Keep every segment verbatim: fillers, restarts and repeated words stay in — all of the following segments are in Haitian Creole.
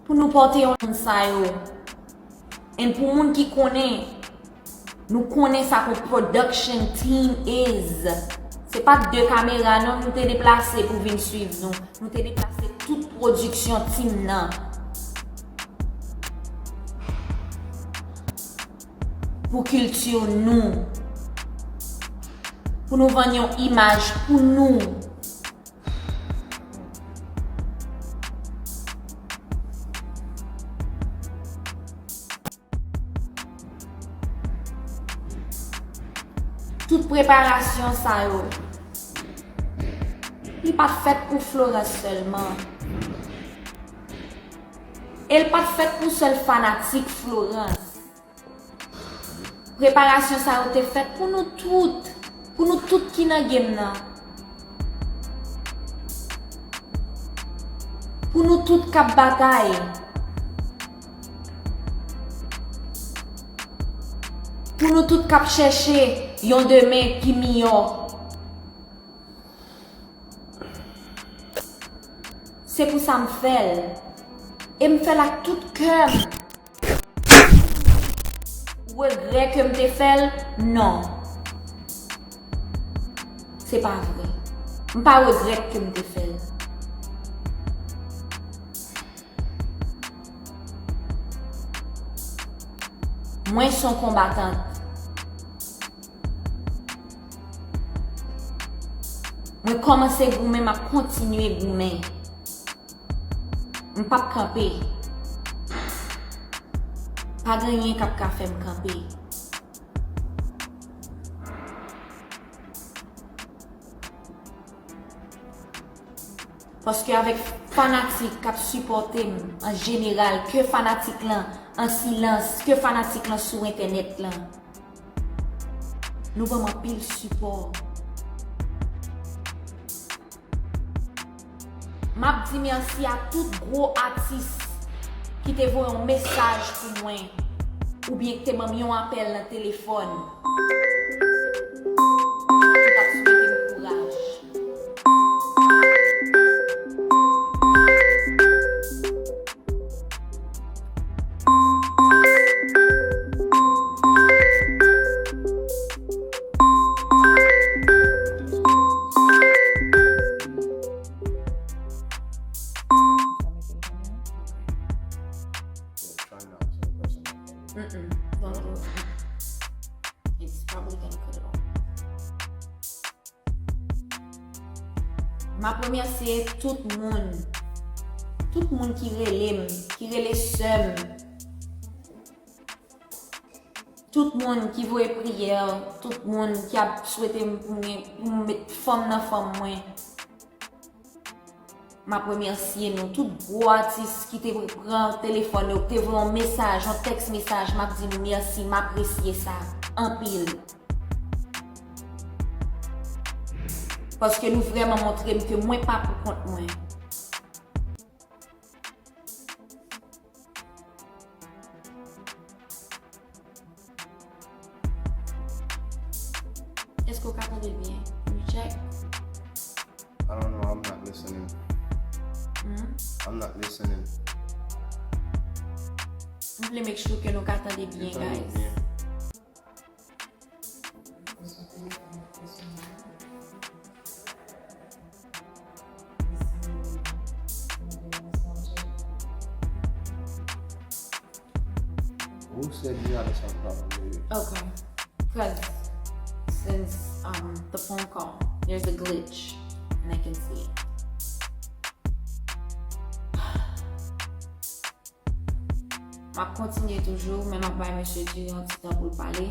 Pou nou pote yon moun sa yo. And pou moun ki konnen, nou konnen sa k yon production team is. Se pa de kamera non nou te deplase pou vin swiv nou. Nou te deplase tout pwodiksyon team nan. Pou kilti nou. Pou nou vann yon imaj pou nou. Tout preparasyon sa yo, li pa t fèt pou Florence sèlman. E l pa t fèt pou sèl fanatik Florence. Preparasyon sa yo te fèt pou nou tout, pou nou tout ki nan game nan. Pou nou tout k ap batay. Pou nou tout k ap chèche yon demen ki miyò. Se pou sa m fè l. E m fè l ak tout kè m. Regrè ke m te fè l? Non. Se pa vre. M pa regrèt ke m te fè l. Mwen se yon konbatant. Mwen kòmanse goumen, m ap kontinye goumen. M p ap kanpe. Pa gen anyen k ap ka fè m kanpe. Paske avèk fanatik k ap sipòte m an jeneral, ke fanatik lan an silans, ke fanatik lan sou entènèt lan, nou ban m anpil sipò. M ap di mèsi a tout gwo atis ki te voye yon mesaj pou mwen, oubyen ki te ban m yon apèl nan telefòn, ki t ap swete m kouraj. Mm-mm. Don't do it. It's probably gonna cut it off. M ap remèsye tout moun. Tout moun ki rele m, ki rele sè m. Tout moun ki voye priyè, tout moun ki ap swete m pou m gen, pou m met fanm nan fanm mwen. M ap remèsye nou, tout gwo atis ki te pran telefòn yo, ki te voye yon mesaj, yon tèks mesaj, m ap di nou mèsi, m apresye sa anpil. Paske nou vrèman montre m ke mwen pa pou kont mwen. Èske w ka tande byen? Recheck. I don't know, I'm not listening. Hmm? I'm not listening. M vle make sure ke nou ka tande byen, guys. Who said you had a sound problem, baby? Okay. Because since um the phone call, there's a glitch and I can see it. M ap kontinye toujou, men m ap bay mesye Diri yon ti tan pou l pale.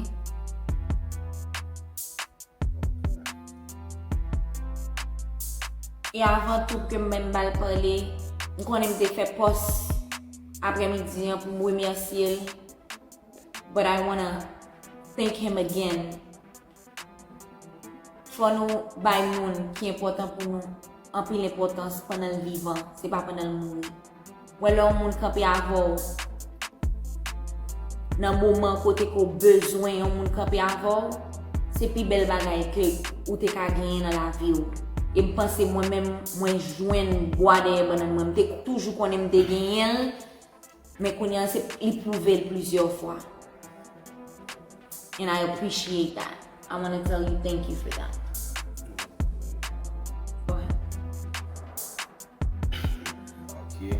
E avan tou ke m menm ba l pale, m konnen m te fè pòs aprèmidi an pou m remèsye l. But I wanna thank him again. Fò nou bay moun ki enpòtan pou nou anpil enpòtans pandan l vivan, se pa pandan l mouri. Wè lè yon moun kanpe avè w nan moman kote ke w bezwen yon moun kanpe avè w, se pi bèl bagay ke ou te ka genyen nan lavi w. E m panse mwen menm, mwen jwenn bwa dèyè bannann mwen. M te toujou konnen m te genyen l, Men kounye a se, li pwouve l plizyè fwa. And I appreciate that. I want to tell you thank you for that. Go ahead. Okay.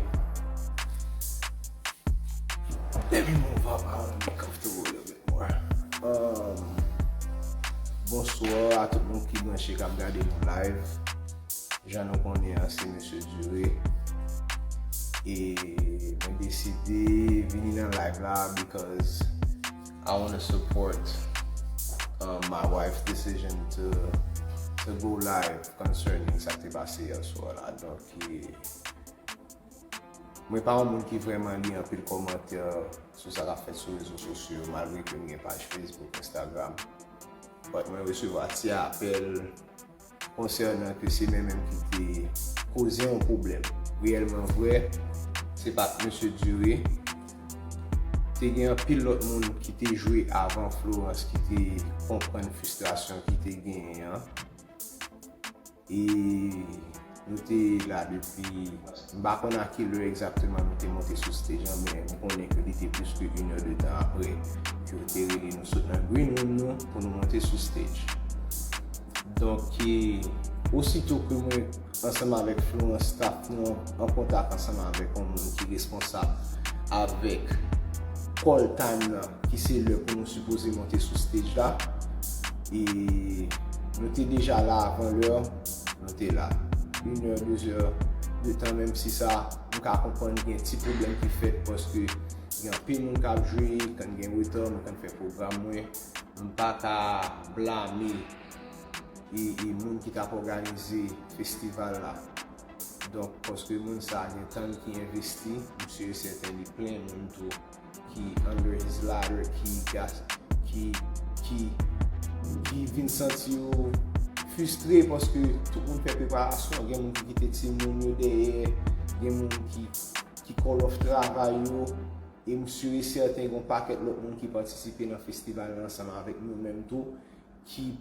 Let me move up. I want to be comfortable a little bit more. Um, bonsoir a tout moun ki branche k ap gade nou live. Jan nou konnen an, se Mesye Dure. E mwen deside vini nan live la because I want to support um, my wife's decision to to go live concerning sa k te pase yè swa la. Donk, e, mwen pa yon moun ki vrèman li anpil kòmantè sou sa k ap fèt sou rezo sosyo yo, malgre ke m gen paj Facebook, Instagram. But mwen resevwa ti apèl konsènan ke se mwen menm ki te koze yon pwoblèm. Reyèlman vrè, se pa t Mesye Dure. Te gen anpil lòt moun ki te jwe avan Florence ki te konprann fristrasyon ki te genyen an. E nou te la depi, m pa konn a ki lè egzakteman nou te monte sou stage lan, men m konnen ke li te plis ke inè de tan apre ke yo te rele nou sot nan green room nou pou nou monte sou stage. Donk, e, osito ke mwen, ansanm avèk Florence, staff nou an kontak ansanm avèk yon moun ki responsab avèk call time nan, ki se lè pou nou sipoze monte sou stage la. E nou te deja la avan lè, nou te la. Inè, dezè de tan, menm si sa, m ka konprann gen ti pwoblèm ki fèt paske gen anpil moun k ap jwe, kan gen reta, mwen kan fè pwogram mwen, m pa ka blame e, e moun ki t ap òganize festival la. Donk, paske moun sa a gen tan l ki envesti, m si e sèten li plen moun tou ki under his ladder, ki gas, ki, ki, ki vin santi yo fristre paske tout moun fè preparasyon, gen moun ki kite timoun yo dèyè, gen moun ki, ki call off travay yo, e m si e sèten gen yon pakèt lòt moun ki patisipe nan festival la ansanm avèk nou menm tou, ki,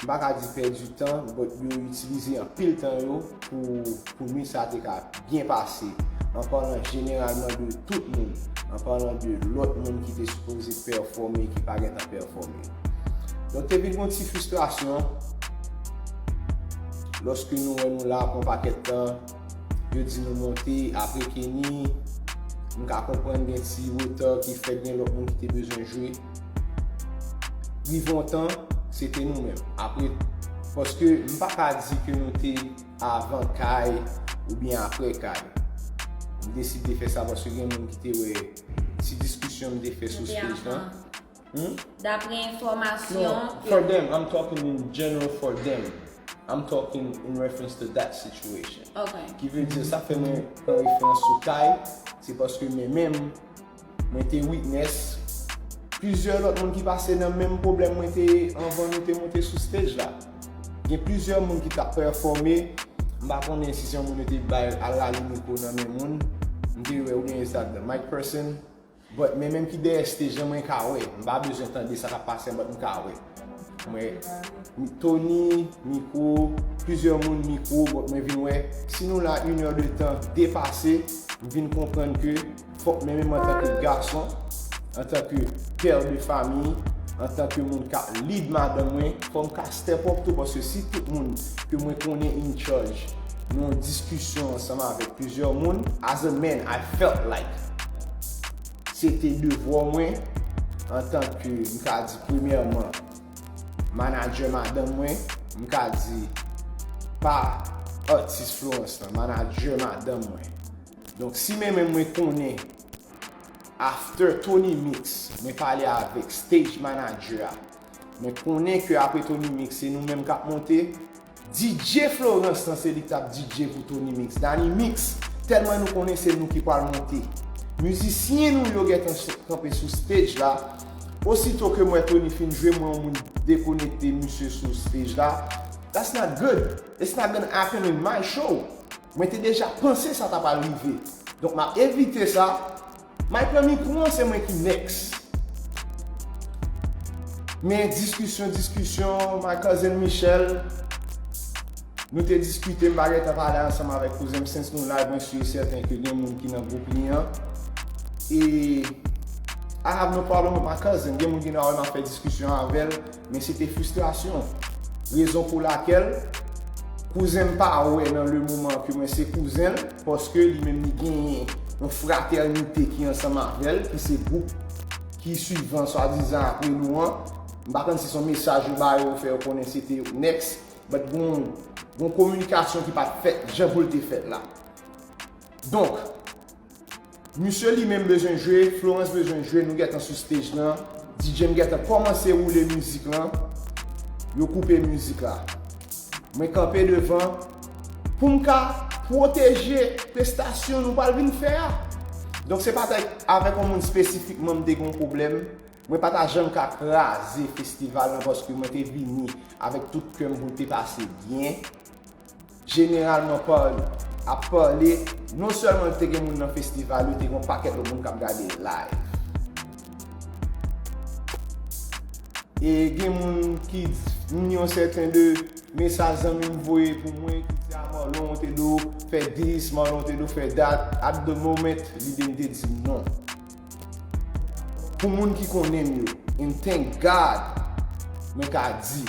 m pa ka di pèdi tan, but yo itilize anpil tan yo pou, pou nwit sa te ka byen pase, an palan jeneralman de tout moun, an palan de lòt moun ki te sipoze pèfòme, ki pa gentan pèfòme. Donk, te vin gen yon ti fristrasyon lòske nou wè nou la pou yon pakèt tan, yo di nou monte, apre Kenny, m ka konprann gen ti reta ki fèt, gen lòt moun ki te bezwen jwe. Rive yon tan, se te nou menm. Apre, paske m pa ka di ke nou te avan Kay oubyen apre Kay. M deside fè sa paske gen moun ki te wè ti diskisyon m te fè sou stage lan. Hmm? Dapre enfòmasyon. No, for them, I'm talking in general for them. I'm talking in reference to that situation. Ok. Ki vle di, sa fè mwen pran referans sou Kay, se paske mwen menm, mwen te witness plizyè lòt moun ki pase nan menm pwoblèm mwen te ye anvan nou te monte sou stage la. Gen plizyè moun ki t ap pèfòme, m pa konnen si se yon moun yo te bay al lage mikwo nan men moun, m te wè oubyen is that the mic person. But men menm ki dèyè stage lan, mwen ka wè. M pa bezwen tande sa k ap pase, but m ka wè. Mwen, Tony, mikwo, plizyè moun, mikwo, but mwen vin wè, si nou la inè de tan depase, m vin konprann ke fòk mwen menm antanke gason, antanke pè de fami, antanke moun k ap lead madanm mwen, fò m ka step up tou, paske si tout moun ke mwen konnen in charge nan yon diskisyon ansanm avèk plizyè moun, as a man, I felt like se te devwa mwen antanke, m ka di, premyèman, manadjè madanm mwen, m ka di, pa atis Florence lan, manadjè madanm mwen. Donk, si men menm mwen konnen, after Tony Mix, mwen pale avèk stage manager a, mwen konnen ke apre Tony Mix, se nou menm k ap monte, D J Florence lan se li k t ap D J pou Tony Mix. Danny Mix, tèlman nou konnen se nou ki pral monte. Mizisyen nou yo gentan kanpe sou stage la. Osito ke m wè Tony fin jwe, m wè yon moun dekonekte misye sou stage la. That's not good. It's not gonna happen in my show. Mwen te deja panse sa ta pral rive. Donk, m ap evite sa. Mike lan mikwo an, se mwen ki next. Men diskisyon, diskisyon, my cousin Michel, Nou te diskite, m pa gentan pale ansanm avèk kouzen m, since nou live, mwen si e sèten ke gen moun ki nan gwoup li an. E I have no problem with my cousin. Gen moun ki nan wè m ap fè diskisyon avè l, men se te fristrasyon. Rezon pou lakèl kouzen m pa wè nan le moman ke mwen se kouzen l, paske li menm li genyen yon fratènite ki ansanm avè l, ki se gwoup ki swivan swadizan apre nou an. M pa konn si se yon mesaj yo ba yo, yo fè yo konnen se te yo k next, but gon, gon kominikasyon ki pa t fèt jan pou l te fèt la. Donk, misye li menm bezwen jwe, Florence bezwen jwe, nou gentan sou stage lan, D J m gentan kòmanse woule mizik lan, yo koupe mizik la. Mwen kanpe devan pou m ka pwoteje prestasyon nou pral vin fè a. Donk se pa t avèk yon moun espesifikman m te gen yon pwoblèm. Mwen pa ta janm ka kraze festival lan paske mwen te vini avèk tout kè m pou l te pase byen. Jeneralman pale, ap pale, non sèlman te gen moun nan festival yo, te gen yon pakèt lòt moun k ap gade live. E gen moun ki di, m ni yon sèten de mesaj zanmi m voye pou mwen, ki di a Marlon te do fè this, Marlon te do fè that. At the moment, lide m te di m non. Pou moun ki konnen m yo, and thank God, mwen ka di,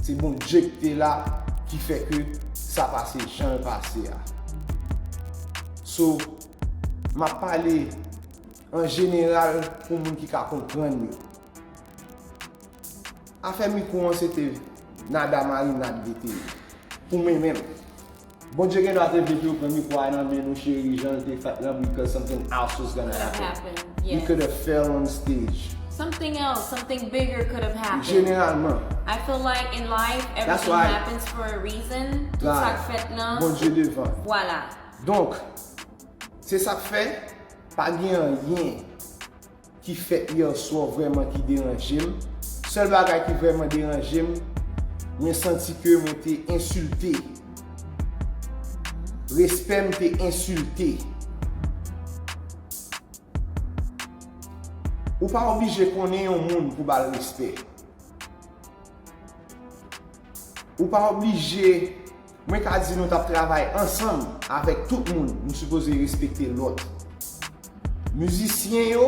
se Bondye ki te la, ki fè ke sa pase jan l pase a. So, m ap pale an jeneral pou moun ki ka konprann yo. Afè mikwo an se te nada marinad li te ye. Pou mwen menm. Bondye gen dwa te vle pou yo pran mikwo a nan men nou cheri, jan l te fèt lan, because something else was gonna happen. We could have fell on stage. Something else, something bigger could have happened. Jeneralman. I feel like in life, everything happens for a reason. Tout sa k fèt lan. Bondye devan. Vwala. Donk, se sa k fè, pa gen anyen ki fèt yè swa vrèman ki deranje m. Sèl bagay ki vrèman deranje m, mwen santi ke mwen te ensilte. Respè m te ensilte. Ou pa oblije konnen yon moun pou ba l respè. Ou pa oblije, mwen ka di nou t ap travay ansanm avèk tout moun, nou sipoze respekte lòt. Mizisyen yo,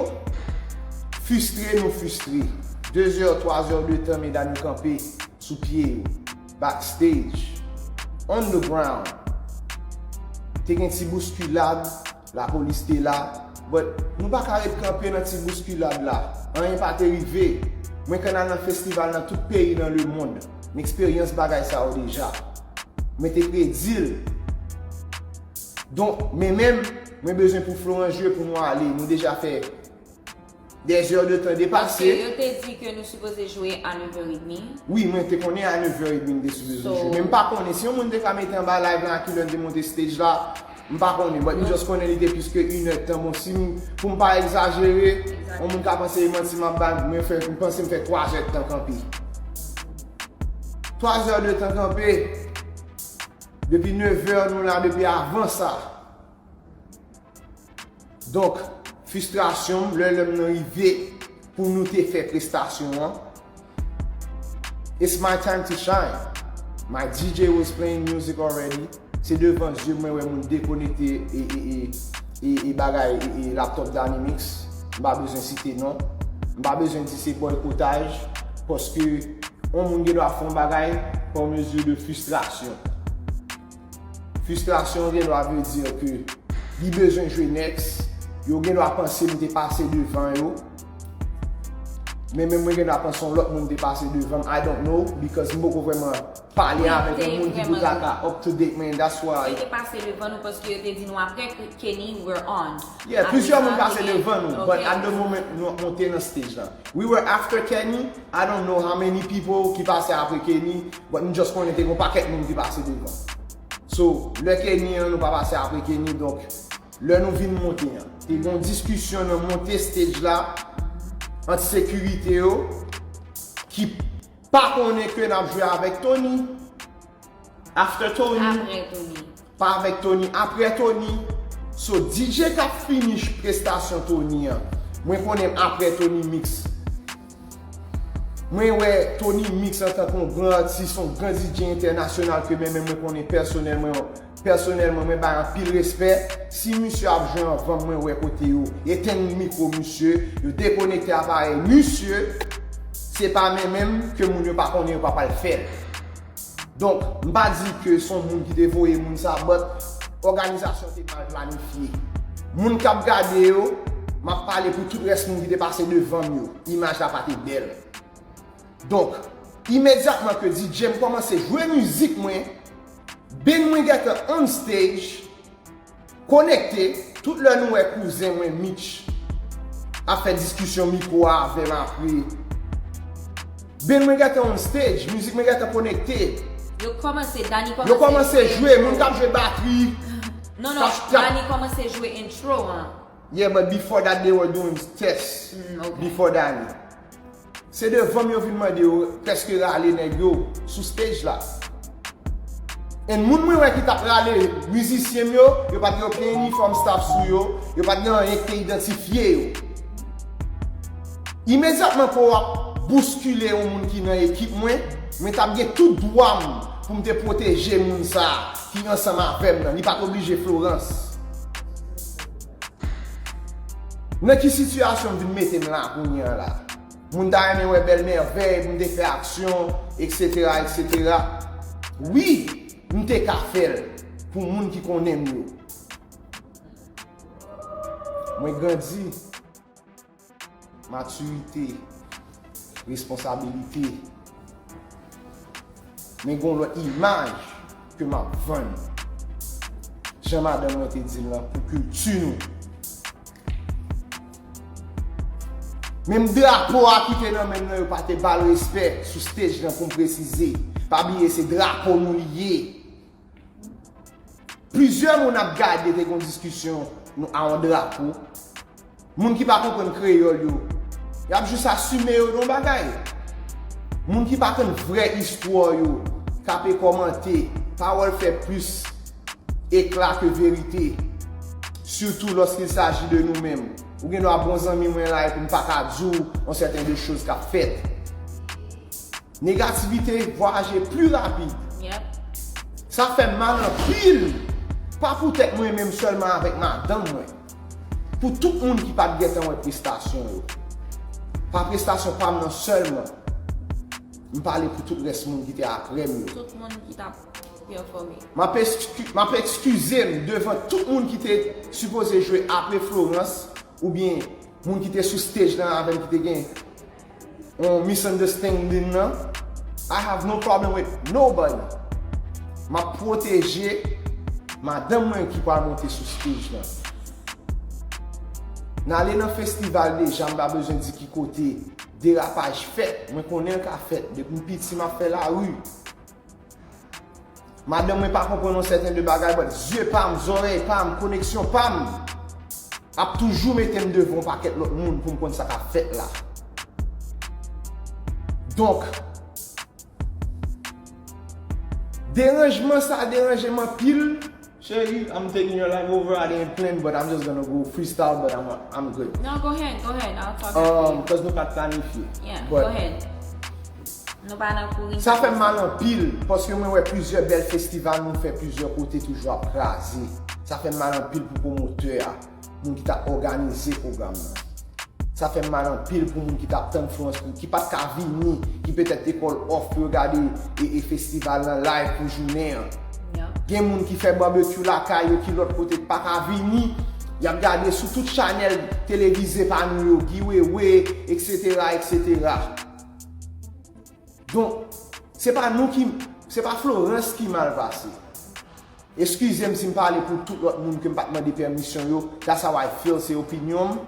fristre nou fristre. De zè, twa zè de tan, medam yo kanpe sou pye yo. Backstage, on the ground. Te gen ti bouskilad, lapolis te la, but nou pa ka ret kanpe nan ti bouskilad la. Anyen pa te rive. Mwen konn al nan festival nan tout peyi nan lemond. M eksperyans bagay sa yo deja. Mwen te predi l. Donk, men menm, mwen bezwen pou Florence jwe pou nou ale. Nou deja fè dè zè de tan depase. Yo te di ke nou sipoze jwe a nèf è edmi. Wi, mwen te konnen a nèf è edmi m te sipoze jwe. Men m pa konnen si yon moun te ka mete anba live lan a kilè n te monte stage la. M pa konnen, but m just konnen li te plis ke inèdtan. Bon, si m, pou m pa egzajere, yon moun ka panse e manti m ap bay, mwen fè, m panse m fè twa zè de tan kanpe. Twa zè de tan kanpe. Depi nèf è, nou la depi avan sa. Donk, fristrasyon m, lè lè m nan rive pou nou te fè prestasyon an. It's my time to shine. My D J was playing music already. Se devan zye mwen wè moun dekonekte e, e, e, e, e bagay e, e laptop Danimix. M pa bezwen site non. M pa bezwen di se bòykotaj. Paske yon moun gen dwa fè yon bagay pa mezi de fristrasyon. Fristrasyon gen dwa vle di ke li bezwen jwe next. Yo gen dwa panse m te pase devan yo. Men menm mwen gen dwa panse yon lòt moun te pase devan m. I don't know, because m poko vrèman pale avèk yon moun ki pou ta ka up to date, man. That's why. Yo te pase devan nou paske yo te di nou apre Kenny, we're on. Yeah, plizyè moun pase devan nou, but at the moment nou ap monte nan stage la. We were after Kenny. I don't know how many people ki pase apre Kenny, but m just konnen te gon pakèt moun ki pase devan. So, lè Kenny an, nou pa pase apre Kenny, donk, lè nou vin monte an, te gon diskisyon nan monte stage la ant sekirite yo ki pa konnen ke n ap jwe avèk Tony. After Tony. Apre Tony. Pa avèk Tony, apre Tony. So, D J k ap finish prestasyon Tony an. Mwen konnen apre Tony Mix. Mwen wè Tony Mix antanke yon gran atis, yon gran D J entènasyonal ke mwen menm mwen konnen pèsonèlman, pèsonèlman mwen bay anpil respè. Si misye ap jwe anvan m, mwen wè kote yo etenn mikwo misye, yo dekonekte aparèy misye, se pa men menm ke moun yo pa konnen yo pa pral fè l. Donk, m pa di ke se yon moun ki te voye moun sa, but òganizasyon te mal planifye. Moun k ap gade yo, m ap pale pou tout rès moun ki te pase devan m yo, imaj la pa te bèl. Donk, imedyatman ke D J m kòmanse jwe mizik mwen, Ben mwen gentan on stage, konekte, tout lè nou wè kouzen mwen Mitch ap fè diskisyon mikwo a avè m apre. Ben mwen gentan on stage, mizik mwen gentan konekte. Yo kòmanse, Dani Yo kòmanse jwe, moun k ap jwe batri. Non, non, Dani kòmanse jwe intro an. Yeah, but before that they were doing test. Mm, ok. Before Dani. Se devan m yo vin mande yo prèske rale nèg yo sou stage la. And moun mwen wè ki t ap rale mizisyen m yo, yo pa t gen okenn inifòm staff sou yo, yo pa t gen anyen ki te idantifye yo. Imedyatman ke w ap bouskile yon moun ki nan ekip mwen, mwen t ap gen tout dwa m pou m te pwoteje moun sa a ki ansanm avè m nan. Li pa t oblije Florence. Nan ki sitiyasyon m vin mete m la kounye a la? Moun ta renmen wè bèl mèvèy, pou m te fè aksyon, etsetera, etsetera. Wi, m te ka fè l pou moun ki konnen m yo. Mwen grandi, matirite, responsabilite. Men gen yon lòt imaj ke m ap vann. Jan madanm mwen te di l lan, pou kilti nou. Menm drapo a ki te nan men m nan, yo pa te ba l respè sou stage lan, pou m presize. Pa bliye, se drapo nou li ye. Plizyè moun ap gade, te gen yon diskisyon a yon drapo. Moun ki pa konprann kreyòl yo, y ap jis asime yo nan yon bagay. Moun ki pa konn vrè istwa yo, k ape kòmante, pawòl fè plis ekla ke verite. Surtout lorsqu'il s'agit de nous-mêmes. Ou gen dwa bon zanmi mwen la epi m pa ka di w yon sèten de choz k ap fèt. Negativite vwayaje pli rapid. Yep. Sa fè m mal anpil. Pa poutèt mwen menm sèlman avèk madanm mwen. Pou tout moun ki pa t gentan wè prestasyon yo. Pa prestasyon pa m nan sèlman. M pale pou tout rès moun ki te apre m yo. Tout moun ki t ap pèfòme. M ap eski- m ap eskize m devan tout moun ki te sipoze jwe apre Florence oubyen moun ki te sou stage lan avè m ki te gen yon misunderstanding nan. I have no problem with nobody. M ap pwoteje madanm mwen ki pral monte sou stage lan. N ale nan festival deja, m pa bezwen di ki kote derapaj fèt. Mwen konnen l ka fèt. Depi m piti, m ap fè lari. Madanm mwen pa konprann yon sèten de bagay, but zye pa m, zòrèy pa m, koneksyon pa m ap toujou mete m devan yon pakèt lòt moun pou m konn sa k ap fèt la. Donk, deranjman sa deranje m anpil. Cheri, I'm taking your life over. I didn't plan, but I'm just gonna go freestyle, but I'm, I'm good. No, go ahead, go ahead. I'll talk Um, after you. Cause nou pa t planifye. Yeah, But go ahead. Nou pa nan kouri. Sa fè m mal anpil, paske mwen wè plizyè bèl festival nou fè plizyè kote toujou ap kraze. Sa fè m mal anpil pou pwomotè a, moun ki t ap òganize pwogram nan. Sa fè m mal anpil pou moun ki t ap tann Florence, ki pa t ka vini, ki petèt te call off pou yo gade e, e festival nan live pou jounen an. Yeah. Gen moun ki fè barbecue lakay yo ki lòt kote pa ka vini, y ap gade sou tout chanèl televize pa nou yo, Guy Wewe, etsetera, etsetera. Donk, se pa nou ki, se pa Florence ki mal pase. Eskize m si m pale pou tout lòt moun ke m pa t mande pèmisyon yo, that's how I feel, se opinyon m.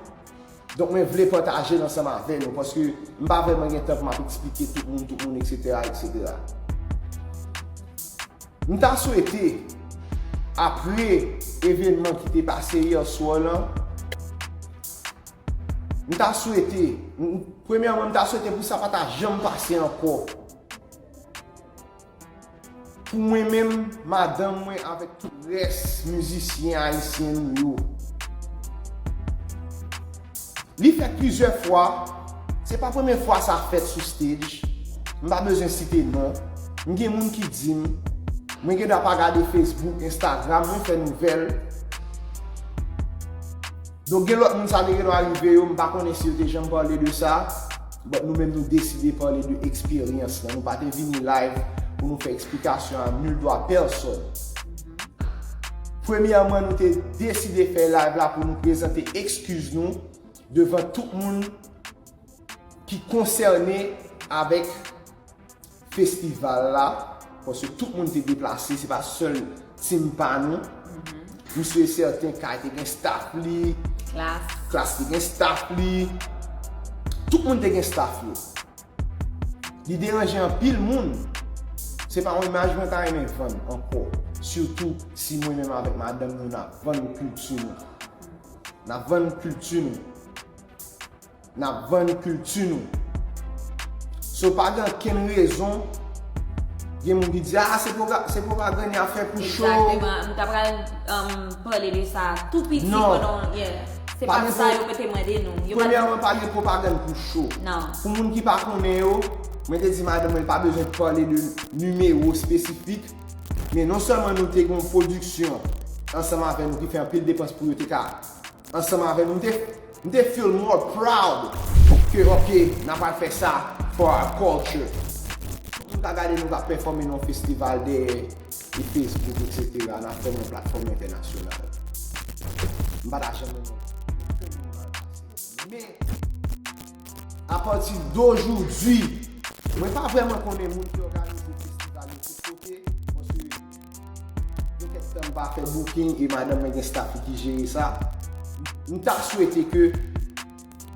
Donk mwen vle pataje l ansanm avè nou, paske m pa vrèman gen tan pou m ap eksplike tout moun, tout moun, etsetera, etsetera. M ta swete, apre evènman ki te pase yè swa lan, m ta swete, m- premyèman, m ta swete pou sa pa ta janm pase ankò. Pou mwen menm, madanm mwen avèk tout rès mizisyen ayisyen nou yo. Li fèt plizyè fwa, se Se pa premye fwa sa fèt sou stage. M pa bezwen site non. M gen moun ki di m, mwen gen dwa pa gade Facebook, Instagram, mwen fè nouvèl. Donk gen lòt moun sa te gen dwa rive yo, m pa konnen si yo te janm pale de sa. But nou menm nou deside pale de eksperyans lan. Nou pa te vini live pou nou fè eksplikasyon a nul dwa pèsòn. Premyèman, nou te deside fè live la pou nou prezante ekskiz nou devan tout moun ki konsène avèk festival la, paske tout moun te deplase, se pa sèl team pa nou. M si e sèten, Kay te gen staff li, Klas. Klas te gen staff li, tout moun te gen staff yo. Li deranje anpil moun. Se pa yon imaj mwen ta renmen vann ankò. Sitou si mwen menm avèk madanm nou n ap vann kilti nou. N ap vann kilti nou. N ap vann kilti nou. So pa gen okenn rezon. Gen moun ki di, ah, se pwopagann y ap fè pou show. Egzakteman. M ta pral um, pale de sa tou piti pandan. Yeah. Se pa sa yo mete mande nou. Yo pa Premyèman, pa gen pwopagann pou show. Non. Pou moun ki pa konnen yo, mwen te di madanm mwen pa bezwen pale de nimewo espesifik. Men non sèlman nou te gen yon pwodiksyon ansanm avè nou ki fè anpil depans pou yo te ka ansanm avè nou, m te, m te feel more proud ke, ok, n ap al fè sa for our culture. Nou ka gade nou ka pèfòme nan festival dèyè e Facebook, etsetera. N ap fè nan platfòm entènasyonal. M pa ta janm renmen. Men, apati dojodi, mwen pa vrèman konnen moun ki òganize festival yo tout kote, paske gen kèk tan m pa fè booking e madanm mwen gen staff li ki jere sa. M ta swete ke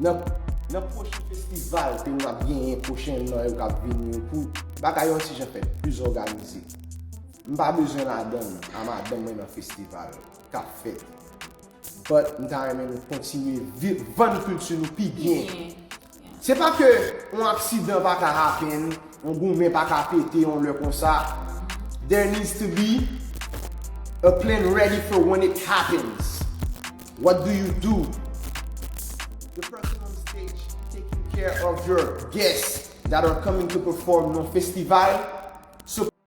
nan, nan pwochen festival ke nou ap genyen pwochen nan yo k ap vini yo pou bagay yo yon ti jan fè plis òganize. M pa bezwen ladann a madanm mwen nan festival k ap fèt. But m ta renmen nou kontinye vi- vann kilti nou pi byen. Se pa ke yon aksidan pa ka happen, yon goumen pa ka pete yon lè konsa. There needs to be a plan ready for when it happens. What do you do? The person on stage taking care of your guests that are coming to perform nan festival,